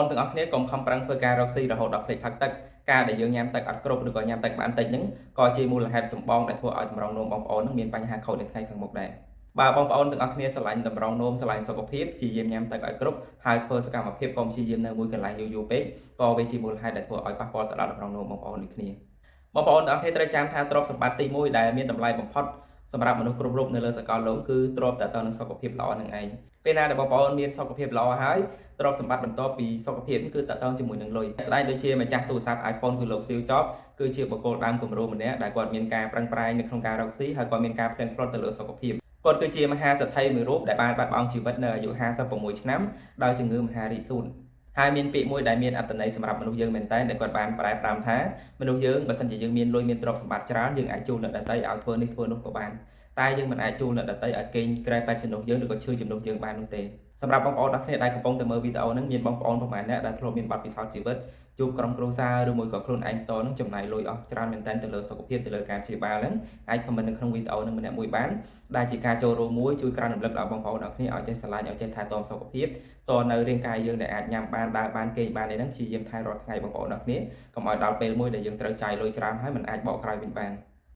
នទាំងអស់គ្នាកុំខំប្រឹងធ្វើការរកស៊ីរហូតដល់ភ្លេចផឹកទឹកការដែលយើងញ៉ាំទឹកអត់គ្រប់ឬក៏ញ៉ាំទឹកបានតិចហ្នឹងក៏ជាមូលហេតុចម្បងដែលធ្វើឲ្យតម្រងនោមបងប្អូននឹងមានបញ្ហាខូចនៅថ្ងៃខាងមុខដែរបើបងប្អូនទាំងអស់គ្នាស្រឡាញ់តម្រងនោមស្រឡាញ់សុខភាពព្យាយាមញ៉ាំទឹកឲ្យគ្រប់ហើយធ្វើសកម្មភាពកុំព្យាយាមនៅមួយកន្លែងយូរៗពេកក៏វាជាមូលហេតុដែលធ្វើឲ្យប៉ះពាល់ទៅដល់តម្រងនោមបងប្អូនដូចគ្នាបងប្អូនទាំងអស់គ្នាត្រូវចាំថាទ្រព្យសម្បត្តិទី1ដែលមានតម្លៃបំផុតសម្រាប់មនុស្សគ្រប់រូបនៅលើសកលលោកគឺទ្រព្យតទៅនឹងសុខភាពល្អនឹងឯងពេលណាដែលបងប្អូនមានសុខភាពល្អហើយទ្រព្យសម្បត្តិបន្ទាប់ពីសុខភាពគឺតទៅជាមួយនឹងលុយស្ដែងដូចជាម្ចាស់ទូរស័ព្ទ iPhone គឺលោក Steve Jobs គឺជាបុគ្គលដើមគំរូម្នាក់ដែលគាត់មានការប្រឹងប្រែងនៅក្នុងការរកស៊ីហើយគាត់មានការផ្ទៀងផ្ទាត់ទៅលើសុខភាពគាត់គឺជាមហាសេដ្ឋីមួយរូបដែលបានបាត់បង់ជីវិតនៅអាយុ56ឆ្នាំដោយជំងឺមហារីកសួតហើយមានពាក្យមួយដែលមានអត្ថន័យសម្រាប់មនុស្សយើងមែនតើដែលគាត់បានប្រែប្រាប់ថាមនុស្សយើងបើសិនជាយើងមានលុយមានទ្រព្យសម្បត្តិច្រើនយើងអាចជួលអ្នកដទៃឲ្យធ្វើនេះធ្វើនោះក៏បានតែយើងមិនអាចជួលអ្នកដទៃឲ្យគេងក្រែប៉ែតជំនួសយើងឬក៏ឈឺជំនួសយើងបាននោះទេសម្រាប់បងប្អូនទាំងគ្នាដែលកំពុងតែមើលវីដេអូហ្នឹងមានបងប្អូនប្រហែលអ្នកដែលធ្លាប់មានបទពិសោធន៍ជីវិតជួបក្រុមគ្រួសារឬមួយក៏ខ្លួនឯងផ្ទាល់នឹងចំណាយលុយអស់ច្រើនមែនទែនទៅលើសុខភាពទៅលើការព្យាបាលហ្នឹងអាច comment នៅក្នុងវីដេអូហ្នឹងម្នាក់មួយបានដែលជាការចូលរួមមួយជួយក្រើនរំលឹកដល់បងប្អូនអរគ្នាឲ្យចេះស្រឡាញ់ឲ្យចេះថែទាំសុខភាពតនៅរាងកាយយើងដែលអាចញ៉ាំបានដើរបានគេងបាននេះហ្នឹងព្យាយាមថែរាល់ថ្ងៃបងប្អូនអរគ្នាកុំឲ្យដល់ពេលមួយដែលយើងត្រូវចាយលុយច្រើនហើយមិនអាចបកក្រោយវិញបាន។